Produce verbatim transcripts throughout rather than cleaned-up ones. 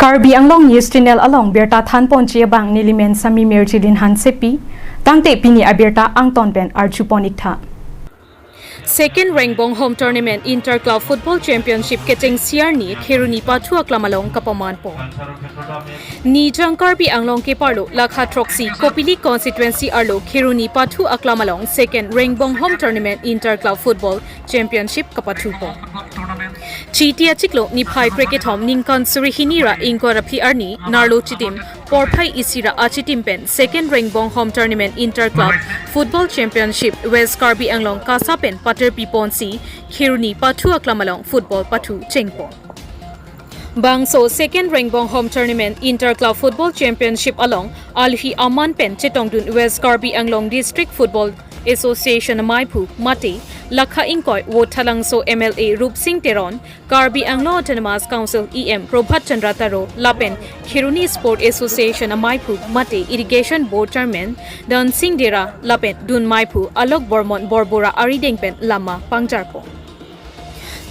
Karbi Anglong News Channel along birta thanponji abang nelimen Sami Mirjilin Hansepi, tangte pini abirta angton pen arjupon iktha. Second Rengbonghom Tournament Inter Club Football Championship kechengsi arni Kheroni Pathu Aklam along kapamanpo. Nijang Karbi Anglong keparlo lakha throksi Kopili Constituency arlo Kheroni Pathu Aklam along Second Rengbonghom Tournament Inter Club Football Championship kapathupo. Chiti achiklo niphai krekethom ningkan suri hini ra ingkoi ra phli arni Narlo chitim porphai isi ra achitim pen Second Rengbonghom Tournament Inter Club Football Championship West Karbi Anglong KASA pen paterpiponsi Kheroni Pathu Aklam along football pathu chengpo. Bangso Second Rengbonghom Tournament Inter Club Football Championship along alohi aman pen chetongdun West Karbi Anglong District Football Association amaiphu mate lakha ingkoi Wothalangso M L A Rupsing Teron, Karbi Anglong Autonomous Council E M Prabhat Chandra Taro lapen Kheroni Sport Association amaiphu mate Irrigation Board Chairman Dansing Dera lapen dunmaiphu Alok Bormon Borbora arideng pen lama pangjarpo.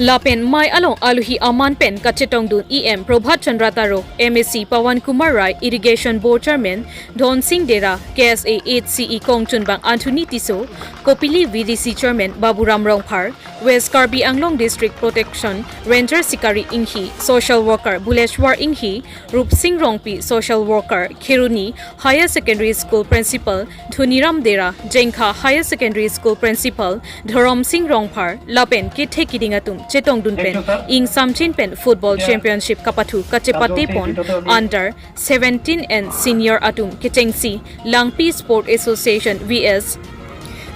Lapen mei along alohi aman pen kachetongdun E M Prabhat Chandra Taro, M A C Pawan Kumar Rai, Irrigation Board Chairman Dansing Dera, K S A H C E kongchunbang Anthony Tisso, Kopili V D C Chairman Baburam Rongphar, West Karbi Anglong District Protection Ranger Sikari Inghi, Social Worker Buleshwar Inghi, Rupsing Rongpi, Social Worker, Kheroni Higher Secondary School Principal Dhoniram Dera, Jengkha Higher Secondary School Principal Dhorom Sing Rongphar lapen kethe kiding atum chetongdun pen ingsamjin pen Football Championship kapathu kachepatepon under seventeen and senior atum kechengsi Langpi Sport Association V S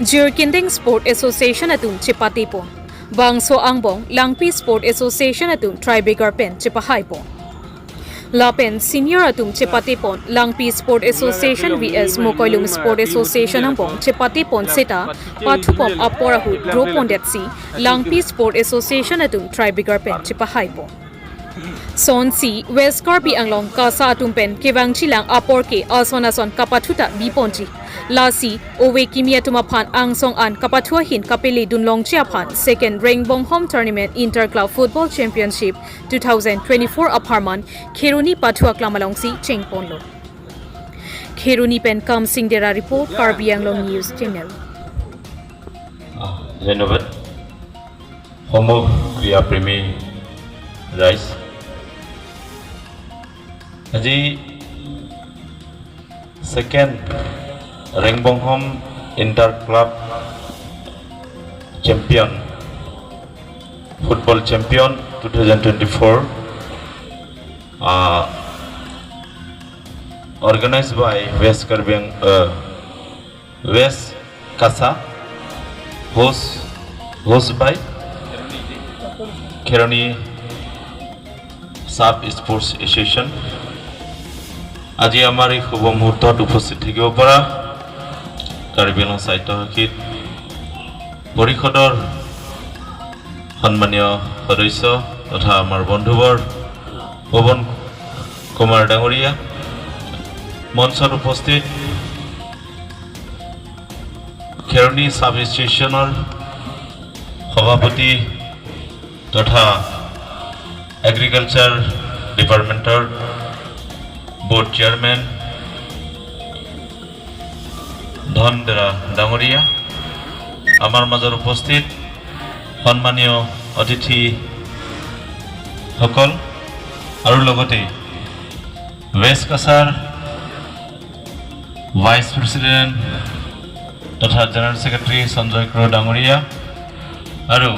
Jirkindeng Sport Association atum chepatepon. Bangso angbong Langpi Sport Association atum tiebreaker pen chepahaipon. Lapen senior atum chepatepon Langpi Sport Association V S Mokoilum Sport Association angbong chepatepon seta pathupom apor ahut draw pondetsi Langpi Sport Association atum tiebreaker pen chepahaipon. Sonsi West Karbi Anglong KASA atum pen kevangjilang apor ke ason ason kapathu ta biponji. Lasi ove kimi atum aphan angsong an kapathu ahin kapele dunlongji aphan Second Rengbonghom Tournament Inter Club Football Championship two thousand twenty-four apharman Kheroni Pathu Aklam alongsi chengponlo. Kheroni pen Kamsing Dera report, Karbi Anglong News Channel. Ah, ধন্যবাদ। সমগ্ৰ ক্ৰীড়াপ্ৰেমী ৰাইজ, আজি second Rengbonghom inter club champion, football champion two thousand twenty four, ah, organized by West Karbi Ang-, uh, West KASA, host, host by Kheroni Sub Sports Association। আজি আমাৰ এই শুভ মুহূৰ্তত উপস্থিত থাকিব পৰা কাৰ্বি আংলং স্বায়ত্তশাসিত পৰিষদৰ সন্মানীয় সদস্য তথা আমাৰ বন্ধুবৰ পৱন কুমাৰ ডাঙৰীয়া, মঞ্চত উপস্থিত খেৰণি ছাব ষ্টেচনৰ সভাপতি তথা এগ্ৰিকালচাৰ ডিপাৰ্টমেণ্টৰ বৰ্ড চেয়াৰমেন ধন দেৰা ডাঙৰীয়া, আমাৰ মাজত উপস্থিত সন্মানীয় অতিথিসকল আৰু লগতে ৱেষ্ট কাছাৰ ভাইচ প্ৰেচিডেণ্ট তথা জেনেৰেল ছেক্ৰেটাৰী সঞ্জয় কুৰ ডাঙৰীয়া আৰু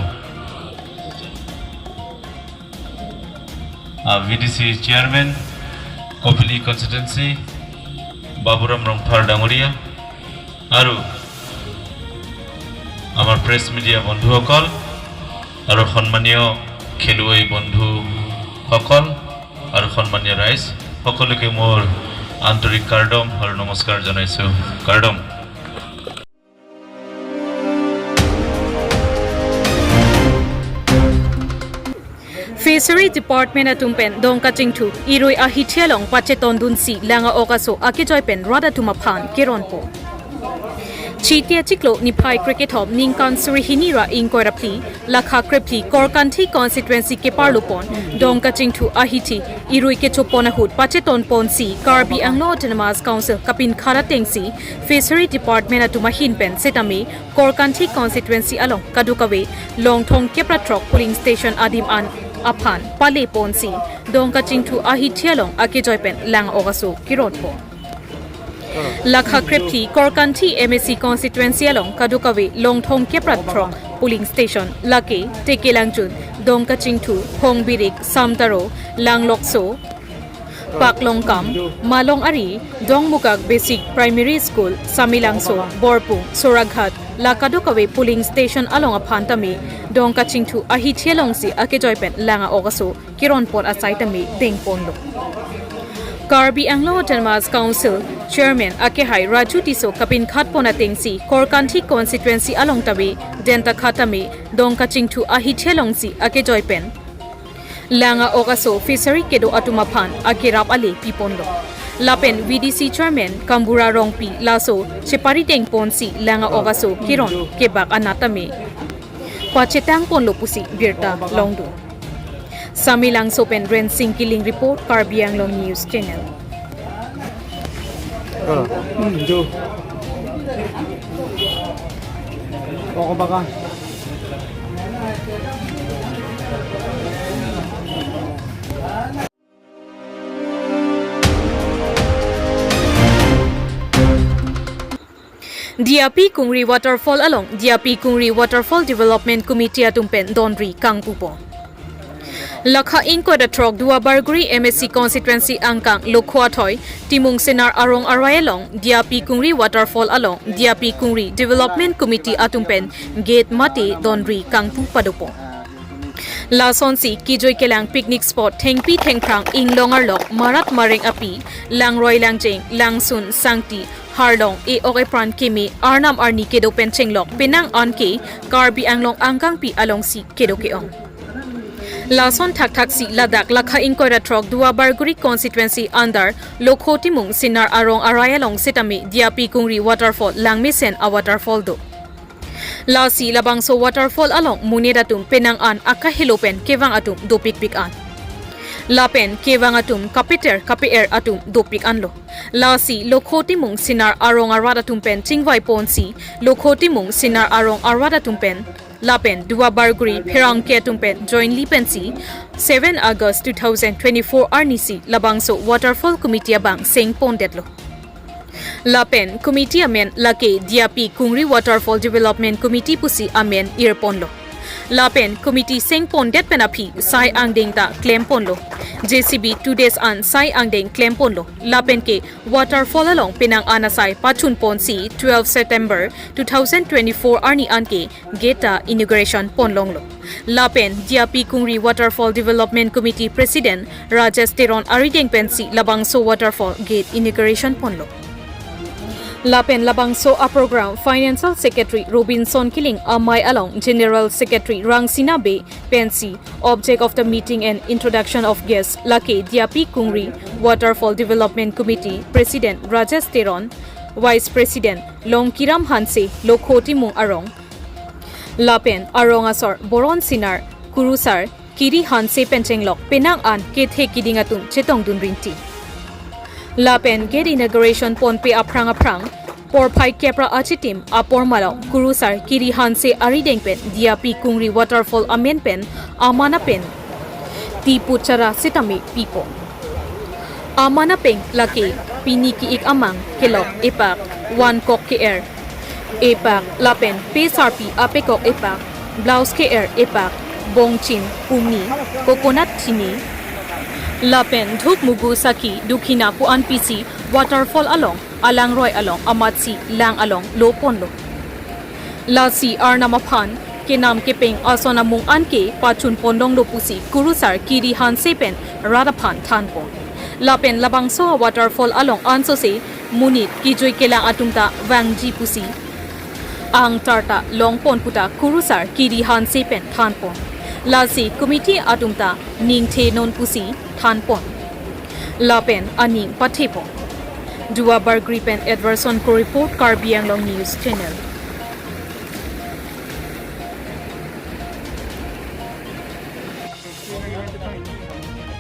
আহ, V D C chairman, Kopili constituency, Baburam Rongphar ডাঙৰীয়া আৰু আমাৰ প্ৰেছ মিডিয়া বন্ধুসকল আৰু সন্মানীয় খেলুৱৈ বন্ধুসকল আৰু সন্মানীয় ৰাইজ, সকলোকে মোৰ আন্তৰিক কাৰ্ডম আৰু নমস্কাৰ জনাইছোঁ। কাৰ্ডম। Fishery Department atum pen dongka chingthu irui ahithi along pachetondunsi lang a-ok aso akejoi pen rat atum aphan keronpo. Chiti achiklo niphai krekethom ningkan suri hini ra ingkoi ra phli, lakha krephli Korkanthi constituency keparlopon dong kachingthu ahithi irui kechopon ahut pachetonponsi Karbi Anglong Autonomous Council kapinkhat atengsi Fishery Department atum ahin pen setame Korkanthi constituency along kadokave longthong kep ra throk polling station adim an aphan paleponsi dong kachingthu ahithi along akejoi pen lang-ok aso kironpon. Lakha krephli Korkanthi M A C constituency along kadokave longthong kep ra throk polling station lake Tekelangjun, Dongkachingthu, Hongbirik, Samtaro, Langlokso, Paklongkam, Malongari, Dongmukak Basic Primary School, Samelangso, Borpung, Soraghat, la kadokave polling station along aphan tame dong kachingthu ahithi alongsi akejoi pen lang-ok aso kironpon asai tame dengponlo. Karbi Anglong Autonomous Council Chairman akehai Raju Tisso kapinkhatpon atengsi Korkanthi constituency along tame denta khat tame dong kachingthu ahithi alongsi akejoi pen lang-ok aso fishery kedo atum aphan akerap ale piponlo. Lapen V D C Chairman Kambura Rongpi laso cheparidengponsi lang-ok aso kiron kebak anat tame pachetangponlo pusi birta longdun. Samelangso pen Rensing Killing report, Karbi Anglong News Channel. Diapi Kungri Waterfall along Diapi Kungri Waterfall Development Committee atum pen donri kangpupo. Lakha ingkoi ra throk Duar Bagori M A C constituency angkang Lokho athoi Timung Sinar arong arai along Diapi Kungri Waterfall along Diapi Kungri Development Committee atum pen gate mate donri kangpu padopo. Lasonsi kejui kelang picnic spot thengpi thengphrang inglong arlok marat mareng api langroi langjeng langsun sangti harlong e-ok epran keme arnam arni kedo pen chenglok penang anke Karbi Anglong angkangpi alongsi kedo ke-ong. Lason thakthaksi ladak lakha ingkoi ra throk Duar Bagori constituency under Lokho Timung Sinar arong arai along setame Diapi Kungri Waterfall langmesen a waterfall do. Lasi labangso waterfall along monit atum penang an akahelo pen kevang atum dopikpik an. Lapen kevang atum kapeter kape-er atum dopik anlo. Lasi Lokho Timung Sinar arong arat atum pen chingvaiponsi Lokho Timung Sinar arong arat atum pen lapen Duar Bagori pherangke atum pen jointly pensi seven August two thousand twenty-four arnisi labangso waterfall committee abang sengpondetlo. Lapen committee amen lake Diapi Kungri Waterfall Development Committee pusi amen irponlo. Lapen committee sengpondet pen aphi sai angdeng ta klemponlo. J C B two days an sai angdeng klemponlo. Lapen ke waterfall along penang an asai pachunponsi twelve September two thousand twenty-four arni anke gate ta inauguration ponlonglo. Lapen Diapi Kungri Waterfall Development Committee President Rajesh Teron arideng pensi labangso waterfall gate inauguration ponlo. Lapen labangso a-program Financial Secretary Robinson Killing amei along General Secretary Rangsina Bey pensi object of the meeting and introduction of guests lake Diapi Kungri Waterfall Development Committee President Rajesh Teron, Vice President Longkiram Hanse, Lokho Timung arong, lapen arong asor Boron Sinar kurusar Kiri Hanse pen chenglok penang an kethe kiding atum chetongdun rinti. Lapen gate inauguration ponpe aphrang aphrang porphai kep ra achitim apor malong kurusar Kiri Hanse arideng pen Diapi Kungri Waterfall amen pen amana pen ti puchara sitame pipo. Amana pen lake pini ki-ik amang kelok epak, vankok ke-er epak, lapen pe sarpi apekok epak, blouse ke-er epak, bongchin, pumi, coconut thini, lapen dhup mugu saki dukhina pu-an pisi waterfall along alangroi along amatsi lang along loponlo. Lasi arnam aphan kenam kepeng ason amung anke pachun ponlonglo pusi kurusar Kiri Hanse pen rat aphan thanpon. Lapen labangso waterfall along ansose monit kejui kelang atum ta vangji pusi angtar ta longpon puta kurusar Kiri Hanse pen thanpon. Lasi committee atum ta ningthe non pusi thanpon. Lapen aning pathepon. Duar Bagori pen Edwardson Kro report, Karbi Anglong News Channel.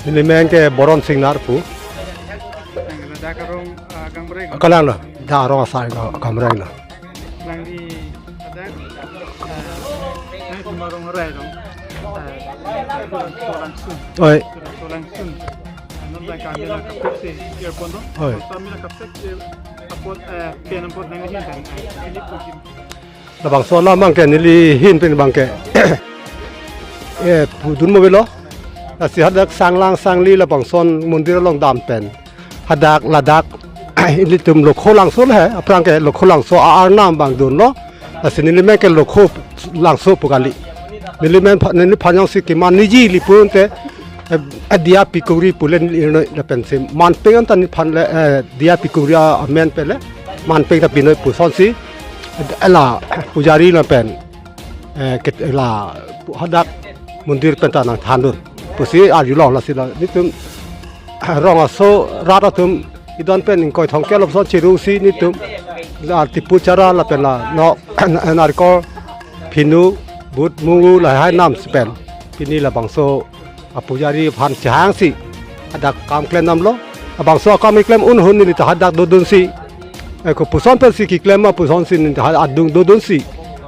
Neli men ke Boron Singnar pu. Nang ladak arong, ah, Gangbreng. Kalang lo, dak arong asai ko Gangbreng lo. Nang di ladak, ah, nang cuma rong rai dong. Ah, langsung. Oi. Langsung. Nang dak kami lang kapsek si airport dong. Oi. Kami lang kapsek si airport, eh, pen airport nang hin kan. Ah, ini pun. Labangso alam abang ke neli hin pen abang ke, eh, pudun mo avelo. Lasi hadak sanglang sangli labangson mondir along dam pen, hadak ladak ilitum Lokho Langso le, aphrang ke Lokho Langso a-arnam abang dunlo. Lasi neli men ke Lokho Langso pu kali. Neli men pha-, neliphan jongsi keman niji li pu te, eh, eh, Diya Pikuri pu le neli irnoi lapen si manpeng anta neliphan le, eh, Diya Pikuri amen pen le manpeng ta pinoi pusonsi, eh, la pujari lapen, eh, ket-, la hadak mondir pen ta nangthandun pusi arjulong. Lasi la nelitum rong aso rat atum idon pen ingkoi thomkep lapuson chirungsi nelitum la tipu chara lapen la nok narikol, phinu, but, mungu lahai nam si pen pini labangso apujari aphan chehangsi hadak kam klem damlo. Labangso akam keklem un ahut neli ta hadak dodunsi, eh, kopuson pensi keklem ma pusonsi neli ta ha-, adung dodunsi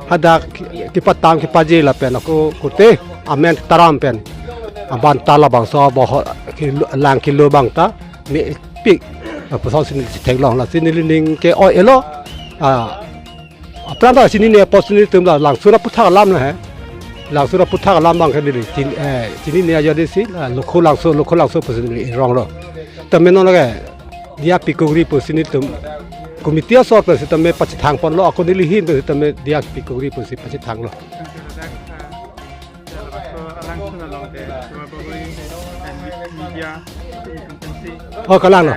hadak ki-, kepatang kepaje lapen ako kote amen taram pen aban ta labangso abohor kelo, lang kelo abang ta mepik, eh, pusonsi neli theklong. Lasi neli ning ke-oi-etlo. Ah, aphrang ta chinine apot si nelitum la Langso aputhak alam na he. Langso aputhak alam abang ke neli chin-, eh, chinine ajo desi la Lokho Langso, Lokho Langso pusi neli ironglo. Tame non lake Diya Pikuri pusi nelitum committee asor pensi tame pachethang ponlo, ako neli hin pensi tame Diya Pikuri pusi pachethanglo. Oh, kalang lo.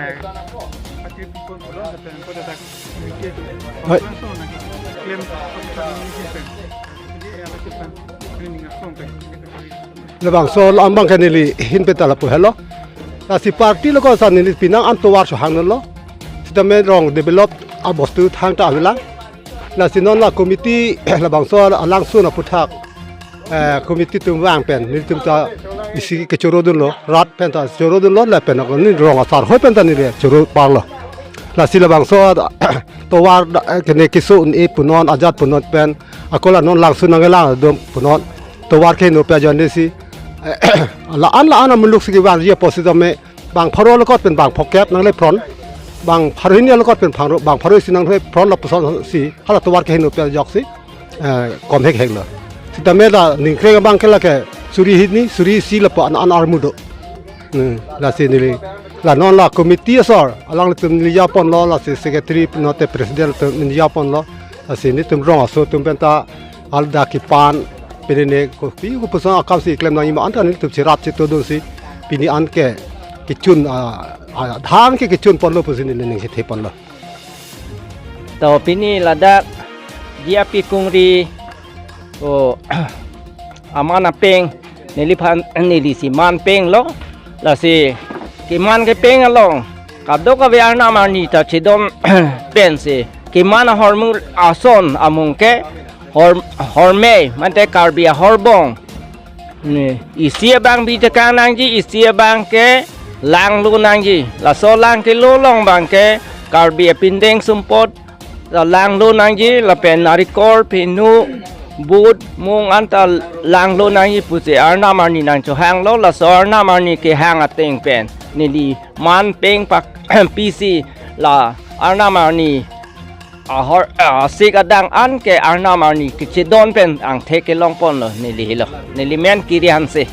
Hoi. Labangso alam abang ke neli hin pen ta lapu helo. Lasi party lo ko sa neli penang an tovar so hanglo. Sitame rong develop abostu thangta avelang. Lasi non la committee labangso alangsun aputhak, eh, committee atum vang pen nelitum ta isi kechoro dunlo, rat pen ta choro dunlo, lapen ako neli rong asar hoi pen ta neli choro parlo. Lasi labangso tovar da-, eh, kene keso un-e punon, ajat punon pen, ako la non Langso nangkelang dom punon, tovar kehingno pen ajoine si, la-an la-an amuluk si kevangji apot sitame bang pharo along kot pen bang phokep nangle pron, bang pharo hini along kot pen pharo, bang pharo isi nangle pron lapusonsi hala tovar kehingno pen ajoksi, eh, kom hek heklo. Sitame la ningkreng abang ke lake suri hini, suri isi lapu an, an armu do. Hmm, lasi neli la non la committee asor alanglitum neli japonlo, lasi secretary punote president atum neli japonlo. Lasi nelitum rong aso atum pen ta alda kepan pini ne kopi kopuson akam si klem nangji ma anta nelitum cherap chetodunsi pini an ke kechun, ah, ah, adhan ke kechun ponlo pusi neli ning chethe ponlo. To pini ladak Diya Pikuri, o, aman apeng neliphan neli si manpenglo. Lasi keman kepeng along kadokave arnam arni ta chedon pensi keman ahormu ason amung ke hor-, hormei mate Karbi ahorbong. Ne, isi abang bitekang nangji, isi abang ke langlo nangji. Laso lang kelo along abang ke Karbi apindeng sumpot ta langlo nangji, lapen narikol, phinu, but, mung anta langlo nangji pusi arnam arni nangchohanglo. Laso arnam arni kehang ateng pen neli manpeng pak pisi la arnam arni ahor, ah, asik adang an ke arnam arni kechedon pen angthek kelong ponlo neli helo. Neli men Kiri Hanse.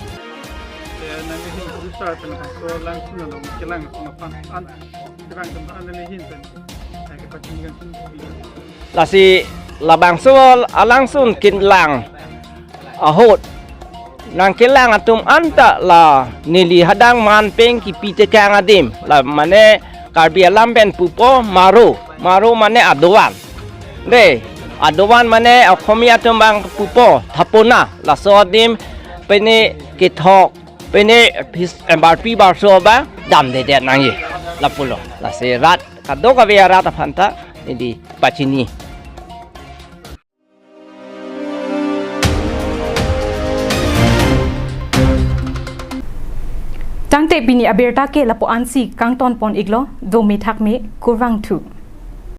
Lasi labangso alangsun kelang ahut nangkelang atum anta la neli hadak manpeng kipi tekang adim, la mane Karbi alam pen pupo maro, maro mane adovan. De, adovan mane Oxomiya atum abang pupo thapona, laso adim pine kethok, pine phis-, eh, barpi barso abang damdedet nangji. Lapulo, lasi rat Kadokave arat aphanta neli pachini. Tangte pini abirta ke lapu-ansi kangton pon iklo, dome thakme, kurvangthu.